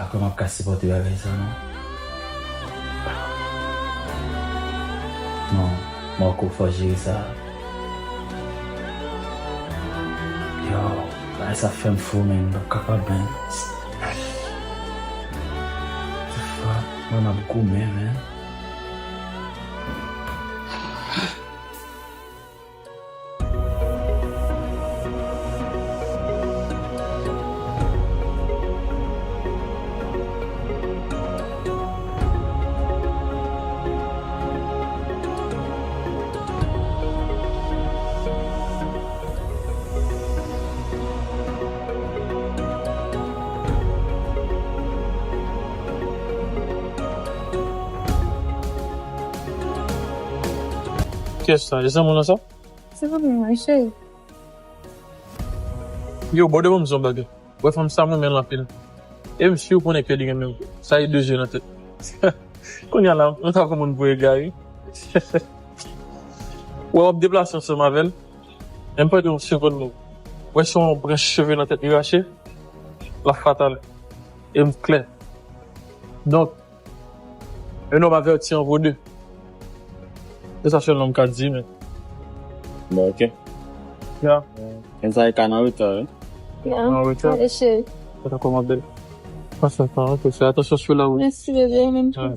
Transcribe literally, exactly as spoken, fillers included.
Pa kwè m ap ka sipòte bagay sa non. Non, Marco, fò jere sa. Yo, bagay sa fè m fou, men m p ap kapab, men. Mwen ap goumen, men. Kiyès sa? E zanmi w lan sa? Se zanmi mwen, cheri. Yo, bòde ban m di w yon bagay. Wè fanm sa m renmen l anpil. E m si w konnen ke li renmen w. Sa e de je nan tèt. Kounye a la, mwen ta konn moun pou egare. Wè w ap deplase ansanm avè l. E m prete yon segonn mo. Wè se yon branch cheve nan tèt li rache. L ap fatal. E m klè. Donk, un homme averti en vaut deux. Se sa sèl nonm ka di, men. Bon, ok. Ya. Men sa e ka nan reta, wi. Ya. An reta. Allez, chérie. Sa ta kòman bèl. Pas sa, ok. Fè atansyon sou la, wi. Merci, bébé. Menm jan.